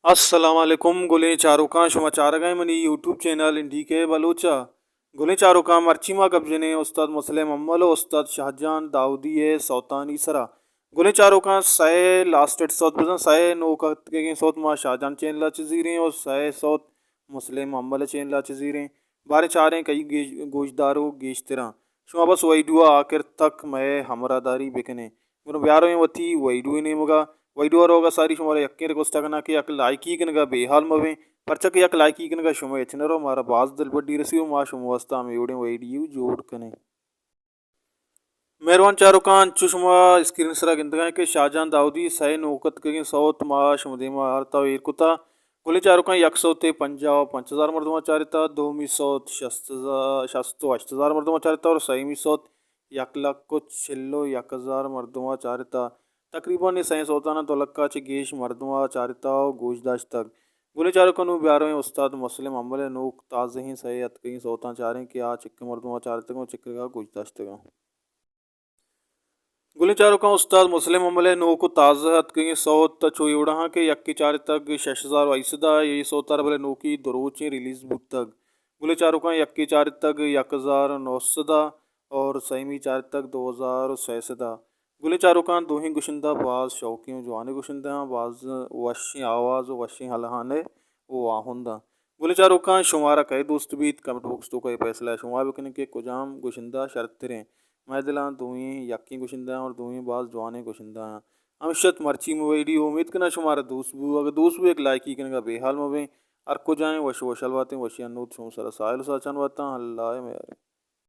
السلام علیکم گلیں چاروکاں، شما چارگ ءَ منی یوٹیوب چینل این ڈی کے بلوچ ءَ۔ گلیں چاروکاں، مرچی ما گپ جنیں استاد مسلم امل ءُ استاد شاہجان داؤدی ءِ سوتانی سرا۔ گلیں چاروکاں، سئے لاسٹ سوت بزاں سئے نوک اتکگیں سوت ما شاہجان چینل ءَ چہ زیریں ءُ سئے سوت مسلم امل ءِ چینل ءَ چہ زیریں۔ باریں چاریں کئی گیش-، گوشدار ءُ گیشتراں۔ شما بس ویڈیو ءَ آخر تک مئے ہمراہ داری بکنیں۔ گڑا بیارویں وتی ویڈیو ءِ نیمگ ءَ۔ ویڈیو ءَ روگ ءَ ساری شمارا یکیں ریکویسٹ کناں کہ یک لائکی کنگ ءَ بے حال مہ بیں، پرچا کہ یک لائکی کنگ ءَ شمئے ہچ نہ رو، مارا باز دلبڈی رسی ءُ ما شما واستا ہمے وڑیں ویڈیو جوڑ کنیں۔ مہروان چاروکاں، انچو شما اسکرین سرا گندگا کہ شاہجان داؤدی سئے نوک اتکگیں سوت ما شما دیما آرتا ءُ ایر کتا۔ گلیں چاروکاں، یک سوتے پنجاہ ءُ پنچ ہزار مردماں چارتا، دومی سوت شست ہزار، شست ءُ ہشت ہزار مردماں چارتا اور سیمی سوت یک لکھ ءُ چل ءُ یک ہزار مردماں چارتا۔ تقریباً اے سئیں سوتاناں دو لکھ ءَ چہ گیش مردماں چارتا ءُ گوش داشتگ۔ گلیں چاروکاں، نوں بیارویں استاد مسلم امل ءِ نوک تازہیں سئے اتکگیں سوتاں چاریں کہ آ چکیں مردماں چارتگ ءُ چکرگا گوش داشتگاں۔ گلیں چاروکاں، استاد مسلم امل ءِ نوک ءُ تازہ اتکگیں سوت چو اے وڑا ہاں کہ یکے چارتگ شش ہزار ءُ ہشت سد ءَ، اے سوت ءَ را بلے نوکی دو روچیں ریلیز بوتگ۔ گلیں چاروکاں، یکے چارتگ یک ہزار ءُ نو سد ءَ اور سیمی چارتگ دو ہزار ءُ سئے سد ءَ۔ گلیں چاروکاں، دوہیں گشندہ باز شوقیں ءُ جوانیں گشندہ آں، باز وشیں آواز ءُ وشیں الہان ءُ واہند آں۔ گلیں چاروکاں، شمارا کئے دوست بیت، کمنٹ باکس توکا اے فیصلہ شما بکنیں کہ کجام گشندہ شرتریں۔ مئے دلاں دوئیں یکیں گشندہ آں اور دوئیں باز جوانیں گشندہ آں۔ ہمیش ات مرچی مئے ویڈیو، امید کناں شمارا دوست بو۔ اگہ دوست بو، یک لائکی کنگا بے حال مہ بیں۔ ہر کجائیں وش وشحال باتیں، وشیانی نود شمئے سرا ساہیل ءُ ساچان باتاں۔ اللہ ءِ میاریں۔